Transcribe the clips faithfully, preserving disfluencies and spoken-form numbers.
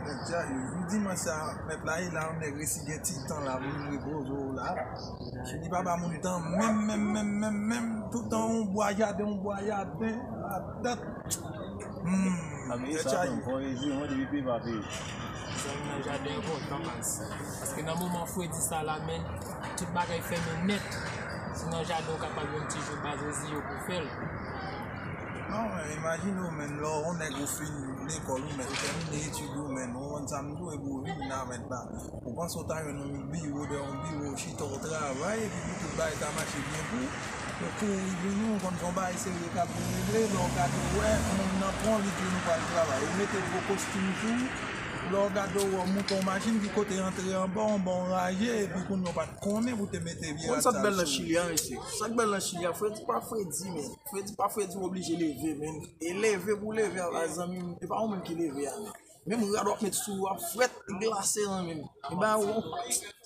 Dja, jou dimanch sa, mèt la, e la, yon nèg resi gen ti tan la, pou vin repoze w la. Chili pa ba moun tan, menm, menm, menm, menm, menm, tout tan, yon bwa jaden, yon bwa jaden, ladan. Hmm, Abiye sa, tèt chaje. Bon, e jou, mwen, depi peyi pa peyi. Zanmi nan jaden enpòtan, baz. Paske nan moman fredi sa la, men, tout bagay fèmen nèt. Si nan jaden, ou kapab yon ti jou, baz, resi yo pou fè l. Non, men, imajine w, men, lè w yon nèg ou fin lekòl ou, men, ou tèmine etid ou, men, ou konn sa m di w, epi ou vin la, mèt la. Ou panse w ta jwenn yon biwo, dèyè yon biwo, chita w travay, epi pou tout bagay ta mache byen pou ou. Ou kouri vini, ou konn se yon bagay serye k ap vin regle, lè w gade w wè, moun nan pran li di nou pral travay. Ou mete gwo kostim sou ou, lè w gade w wè w monte yon machin ki kote antre anba, yon bon raje, epi kounye w pa t konnen pou te mete vye rad sa sou ou. Konn sa k bèl nan Chili a, mesye? Sa k bèl nan Chili a, fredi pa fredi, men. Fredi pa fredi, w oblije leve, men. E leve pou w leve a, zanmi m, e pa yon moun ki leve a, men. Menm rad w ap met sou ou a frèt, glase, zanmi m. E ba ou,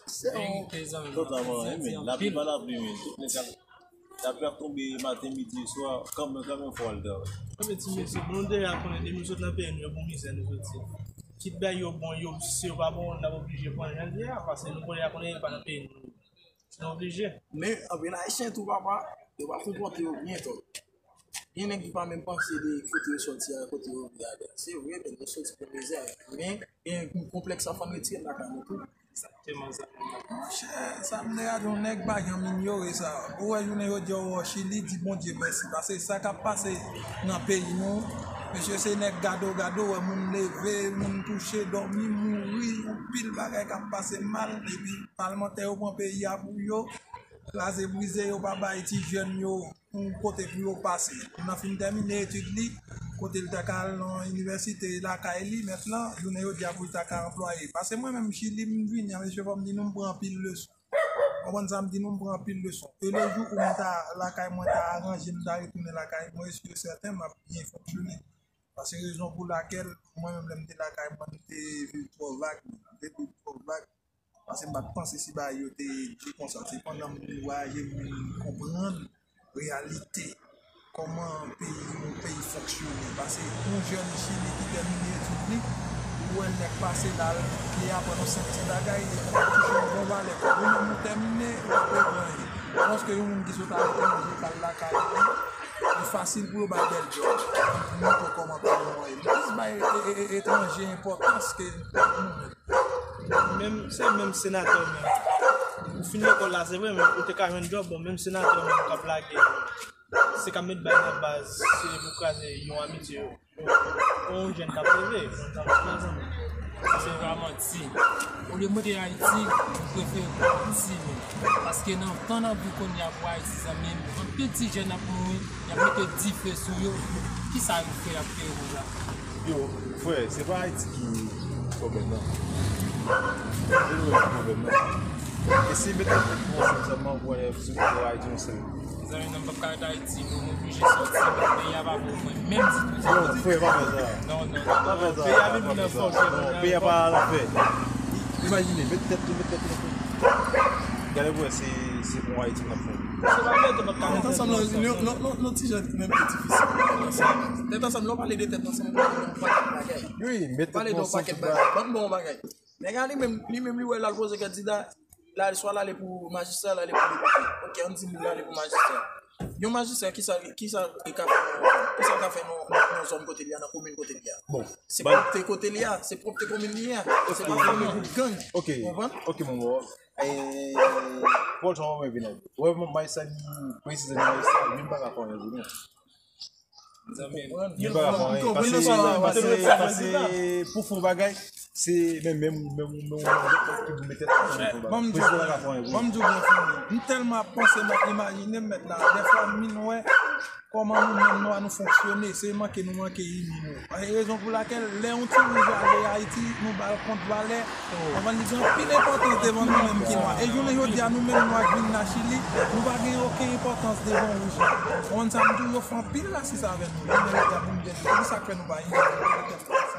se yon... Verite, zanmi m. Tout la, men, lapli pa lapli, men. Tout nèg ap, lapli ap tonbe maten, midi, swa, kanmenm, kanmenm, fò w al travay. Anben, ti mesye, bon, nou deja konnen depi nou sot nan peyi nou, e pou mizè nou soti. Kit bagay yo bon, yo, si yo pa bon, n ap oblije pran jan l ye a, paske nou deja konnen e pa nan peyi nou. Se oblije. Men, anpil Ayisyen tou, papa, yo pa konpòte yo byen, tou. Gen nèg ki pa menm panse de kote yo soti a, kote yo vle ale a. Se vre, men yo soti pou mizè. Men, gen yon konplèks sa fò n retire l lakay nou tou. Egzakteman, sa. Monchè, sa m te gade yon nèg pa janm inyore sa. Ou wè jounen jodi a, ou wè Chili, di Bondye mèsi. Paske sa k ap pase nan peyi nou, mesye, se nèg gado gado, wè moun leve, moun kouche, dòmi, mouri, yon pil bagay k ap pase mal, epi palmantè yo pran peyi a pou yo, kraze brize, yo pa bay ti jèn yo yon kote pou yo pase. Moun nan fin tèmine etid li, kote l ta ka al nan inivèsite lakay li, mèt lan, jounen jodi a pou l ta ka anplwaye. Paske mwen menm Chili m vini an, mesye, fò m di nou m pran anpil leson. Konprann sa m di nou, m pran anpil leson. E le jou ou m ta lakay mwen ta aranje, m ta retounen lakay mwen, e si e sèten m ap byen fonksyone. Paske rezon pou lakèl, mwen menm lè m te lakay mwen, m te viv twò vag, m te viv twò vag. Paske m pa t panse si bagay yo te di konsa. Se pandan m vwayaje m vin konprann reyalite, kòman peyi, yon peyi fonksyone. Paske yon jèn Chili ki tèmine etid li, ou wè nèg pase la, li aprann yon senp ti bagay, li touche yon bon valè kòb. Ou menm ou tèmine, ou pa pran anyen. Alòske yon moun ki sot aletranje, k al lakay li, li fasil pou yo bay bèl djòb. Montre kòman peyi nou an ye. Li plis bay e, e, e, etranje enpòtans ke nou menm. Menm, se menm senatè menm. Ou fin lekòl la, se vre, men ou te ka jwenn djòb, bon, menm senatè menm k ap lage, se k ap met bal nan baz, se pou kraze yon amitye, yon, yon jèn k ap leve, yon jèn k ap leve. Se pa manti. Olye m rete Ayiti, m prefere pati menm. Paske nan tan n ap viv kounye a pou Ayiti, zanmi m, anpil ti jèn ap mouri, y ap mete dife sou yo. Kisa yo fè y ap fè yo konsa? Yo, frè, se pa Ayiti ki pwoblèm nan. Se nou menm ki pwoblèm nan. Eseye mete tèt nou ansanm sèlman pou wè si nou fè Ayiti yon sèl. Zanmi, non, m p ap ka ret Ayiti, non, m oblije sòti. Peyi a pa pou mwen menm ditou. Non, frè, pa fè sa. Non, non, non, non. Pa fè sa, pa fè sa. Peyi a vin vin nan fòs, non, peyi a pa al anfè. Imajine, met tèt nou, met tèt nou ansanm. Gade pou wè si se pou Ayiti n ap fè. Se pa mete m ap ka... Tèt ansanm lan, yon, yon, yon, yon ti jan menm ki difisil. Tèt ansanm, lè w pale de tèt ansanm, ou pale de yon pakèt bagay. Wi, met tèt nou ansanm, tout bagay. Pale de yon pakèt bagay. Ban m ba w yon bagay. Nèg la li menm, li menm li wè l al poze kandida, l al, swa l ale pou majistra, l ale pou depite. Ok, ann di l ale pou majistra. Yon majistra, kisa, kisa li ka fè nan, kisa l ka fè nan, nan, nan zòn kote li a, nan komin kote li a? Bon, se pwòpte kote li a, se pwòpte komin li a, se pa fè yon gwoup gang. Ok, ok, mon bò. E, Paul Jean Romain Vinèg. Wè, majistra li, presize majistra li, li menm pa ka fè anyen pou nou. Li pa ka fè anyen. Pase, pase, pase pou fè yon bagay, se menm, menm, menm, menm, menm, ki pou mete tèt ansanm pou fè yon bagay. Presidan pa ka fè anyen pou li. Ban m di w byen, fanmi. M tèlman ap panse, m ap imajine, m mèt la. Dèfwa, m vin wè kòman nou menm nwa nou fonksyone. Se manke nou manke ini nou. E rezon pou lakèl, lè yon ti wouj ale Ayiti, nou ba l kont valè. Konprann, li gen anpil enpòtans devan nou menm ki nwa. E jounen jodi a, nou menm nwa k vin nan Chili, nou pa gen okenn enpòtans devan wouj la. Konprann sa m di w, yo fè anpil rasis avè nou. Jounen jodi a, pou m byen di w, se sa k fè nou pa gen enpòtans.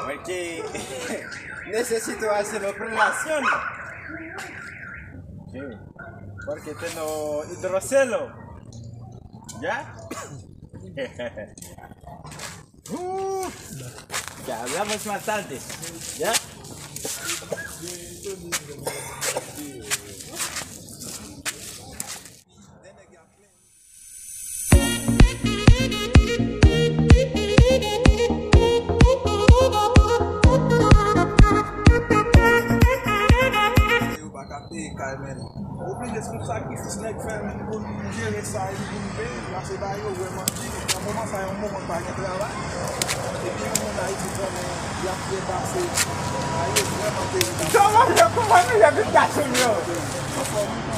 Mwen ke nesesite w ase nan relasyon. Porque tengo hidrocelo. ¿Ya? Uh, ya hablamos más tarde. ¿Ya? Yo pa ka peye kay, men. Oblije se yon sakrifis nèg fè, men, pou n jere sa epi pou n peye. Pase ba yo vrèman di, nan moman sa, yon moman pa gen travay. Epi yon moun Ayiti, kòman y ap depase. Sa yo vrèman peyi. Kòman nou ye, kòman nou ye, vin gason yo?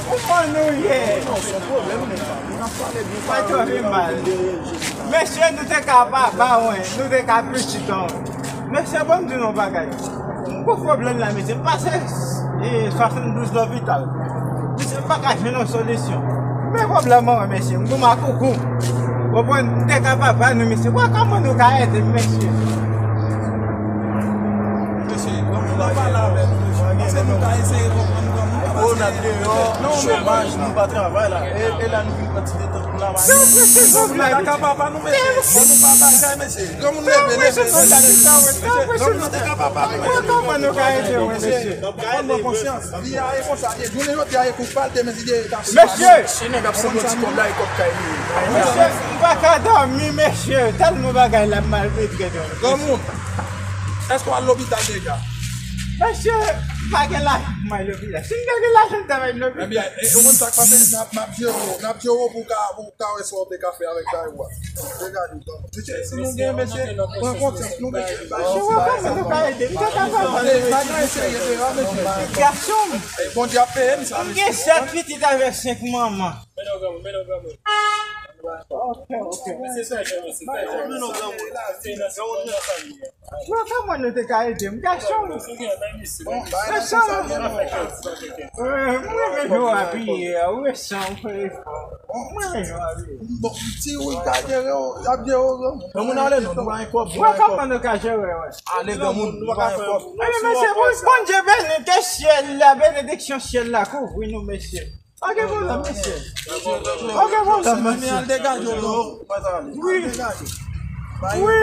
Kòman nou ye? Non, se yon pwoblèm, men, nou ap pale byen. Mwen twò vin mal. Mesye, nou te ka pa ba wen, nou te ka pitit an. Mesye, bon, m di nou yon bagay. M gon pwoblèm la, mesye. M pase, e, swasanndouz lopital. Mesye, m pa ka jwenn yon solisyon. Men pwoblèm mwen, mesye. M gon makoukou. Konprann? M te ka pa ba nou, mesye. Wè kòman nou ka ede m, mesye. Mesye, granmoun nan pale avè nou, mesye. Paske nou ka eseye konprann granmoun nan, paske, non, men chomaj, nou pa travay la. E, e la nou vin pran ti detan pou n la. Granmoun nan te ka papa nou, mesye. Bon, nou pa bagay, mesye. Granmoun leve, leve, leve. Mesye, granmoun nan te ka papa nou, mesye. Kòman nou ka ede w, mesye? Pran konsyans. Vi a e konsa l ye. Jounen jodi a e pou pale, demen si Dye ta si. Mesye! Si nèg ap sanble ti kòb la, e kòb kay li ye. Mesye, m pa ka dòmi, mesye. Tèlman bagay la malmetre nou. Granmoun, èske w al lopital deja? Mesye, m pa gen lajan pou m al lopital. Si m te gen lajan, m t ap al lopital. Ebyen, e, ou konn sa k pase, n ap, n ap jere w, n ap jere w pou w ka, pou w ka wè sa w te ka fè avèk sa yo a. Mesye, si nou gen, mesye, pran konsyans, nou gen. Mesye, wè kòman nou ka ede m? M te ka pa pale, mesye. Bagay serye, mesye. Gason m. Bondye ap peye m sa, mesye. M gen sèt pitit avèk senk manman. Ok, ok. Mesye, sa, mesye. Bon, kòman nou te ka ede m? Gason m. Bon, bay nan sa gen non. Mwen renmen jan w abiye a, ou resan, ou fè efò. Mwen renmen jan w abiye. Bon, ti wi ka jere w, y ap jere w, granmoun. Granmoun ale non, nou pa gen kòb, nou pa gen kòb. Wè kòman nou ka jere, wè. Ale, granmoun, nou pa gen kòb. Ebyen, mesye, bon, Bondye beni, ke syèl la, benediksyon syèl la kouvri nou, mesye. Pa gen pwoblèm, mesye. Pa gen pwoblèm, mesye. Al degaje w, non. Wi. Wi.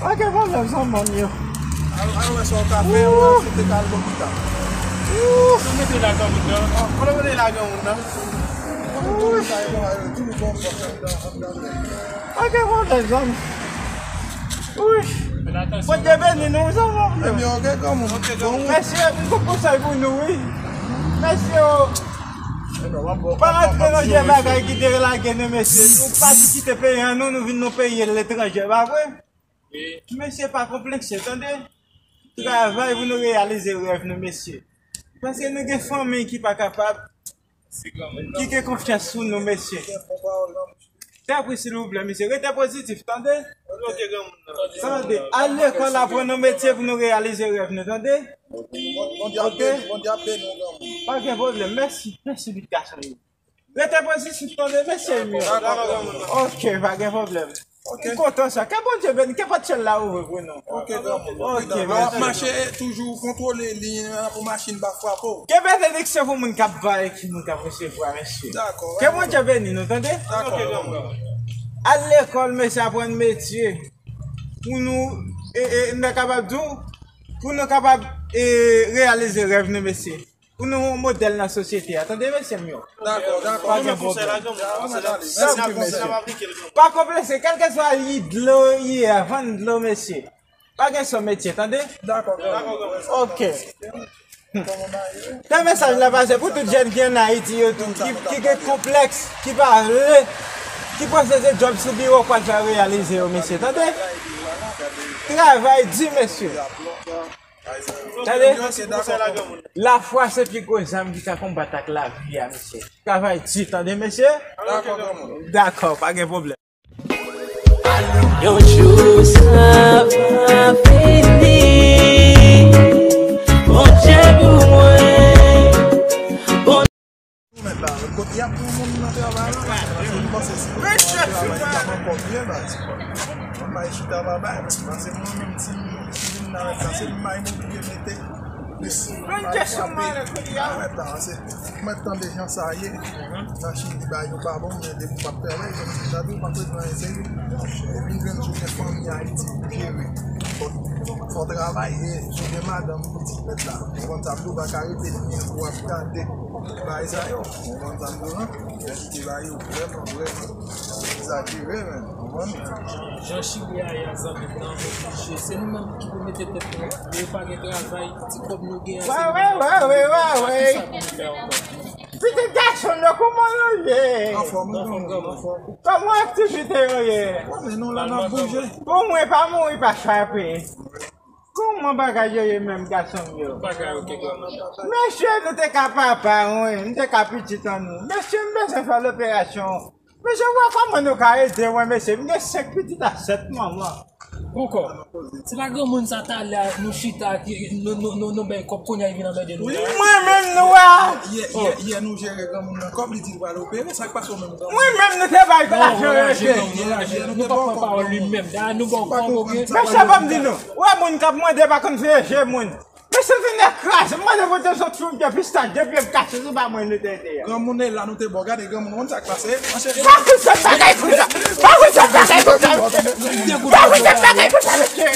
Pa gen pwoblèm, zanmi m yo. Al, al wè sa w ka fè, ou te ka al lopital. Ou mete la granmoun nan. Ou mete la granmoun nan. Pa gen pwoblèm, zanmi. Wi. Bondye beni nou, zanmi m yo. Ebyen, ok, granmoun. Mesye, m gon konsèy pou nou, wi. Mesye, o. Pa rantre nan jan bagay ki te lage nou, mesye. Nou pati kite peyi an nou, nou vin nan peyi letranje, pa vre? Mesye, pa konplekse, tande? Travay pou nou reyalize rèv nou, mesye. Paske nou gen fanmi ki pa kapab, ki gen konfyans sou nou, mesye. Tèpri, silvouplè, mesye. Rete pozitif, tande? Tande. Al lekòl, aprann yon metye pou nou reyalize rèv nou, tande? Bondye ap beni, Bondye ap beni w, granmoun. Pa gen pwoblèm. Mèsi. Mèsi, pitit gason m yo. Rete pozitif, tande, mesye m yo. Ok, pa gen pwoblèm. M kontan sa. Ke Bondye beni, ke pòt syèl la ouvri pou nou. Ok, granmoun. Ok, mesye. W ap mache toujou kontwole liy an pou machin pa frape w. Ke benediksyon pou moun k ap bay, ki moun k ap resevwa, mesye. Dakò. Ke Bondye beni nou, tande? Dakò. Al lekòl, mesye, aprann metye. Pou nou, e, e, nou kapab di w, pou nou kapab, e, reyalize rèv nou, mesye. Pou nou yon modèl nan sosyete a. Tande, mesye m yo. Dakò, dakò. Pa gen pwoblèm. Dakò, mesye. Pa konplekse, kèlkeswa li dlo, li ye, vann dlo, mesye. Pa gen sò metye, tande? Dakò, dakò. Ok. Fè mesaj la pase pou tout jèn ki ann Ayiti yo tou, ki, ki gen konplèks, ki pa vle, ki panse se djòb sou biwo k pral fè reyalize yo, mesye, tande? Travay di, mesye. Tande? Lafwa se pi gwo zam ki ka konbat ak lavi a, mesye. Travay di, tande, mesye? Dakò, pa gen pwoblèm. Yon jou sa va fini. Bondye pou mwen. Bon. Ou mèt la, kote y ap pran moun nan travay la, paske m panse si yo pran travay, li t ap ankò byen baz. Mwen bay chita babay, paske mwen menm si m, si m vin la avèk sa, se m bay moun ki mete. Mwen kesyon mwen ale kounye a. Mwen tande jan sa ye. Nan Chili, bagay yo pa bon, men depi w p ap travay, kòm si sa tou, w p ap ret nan enseyi. Epi w jwenn si w gen fanmi Ayiti pou jere. Fò, fò w travay, e si w gen madanm, pitit, mèt la. Ou konn sa m di w, pa ka rete byen pou w ap gade bagay sa yo. Ou konn sa m di w, non? Kantite bagay yo vrèman, vrèman egzajere, menm. Ou konprann? Jan Chili a ye a, zanmi m nan, oblije. Se nou menm ki pou mete tèt nou. Lè pa gen travay, ti kòb nou gen an, se nou menm ki pou mete tèt nou. Wè, wè, wè, wè, wè. Sa pou nou fè ankò? Pitit gason m yo, kòman nou ye? Anfòm, anfòm, anfòm. Kòman aktivite yo ye? Bon, men nou la n ap bouje. Pou mwen, pa mouri, pa frape. Kòman bagay yo ye menm, gason m yo? Bagay yo gen granmoun. Mesye, nou te ka papa, wi, nou te ka pitit an nou. Mesye, m bezwen fè loperasyon. Mesye, w wè kòman nou ka ede mwen, mesye? M gen senk pitit ak sèt manman. Poukò? Se pa granmoun sa talè a, nou chita, nou, nou, nou, nou bay kòb kounye a, li vin anmède nou la. Mwen menm nou a. Yè, yè, yè nou jere granmoun nan kòb, li di l pral opere, sa k pase w menm granmoun? Mwen menm nou te bay kòb la jere. Yè, yè nou te ba w kòb granmoun. Nou pa pran pawòl li menm. Dayè nou ba w kòb, oke? Mesye, ban m di nou. Wè moun k ap mande pa konn veye je moun. Mesye vin nan kras, m mande pou te sot sou pye pistak, depi m kache sou ba mwen nou te ede a. Granmoun e la nou te bò, gade granmoun, konn sa k pase. Pa fout fè bagay konsa! Pa fout fè bagay konsa, mesye! Pa fout fè bagay konsa, mesye!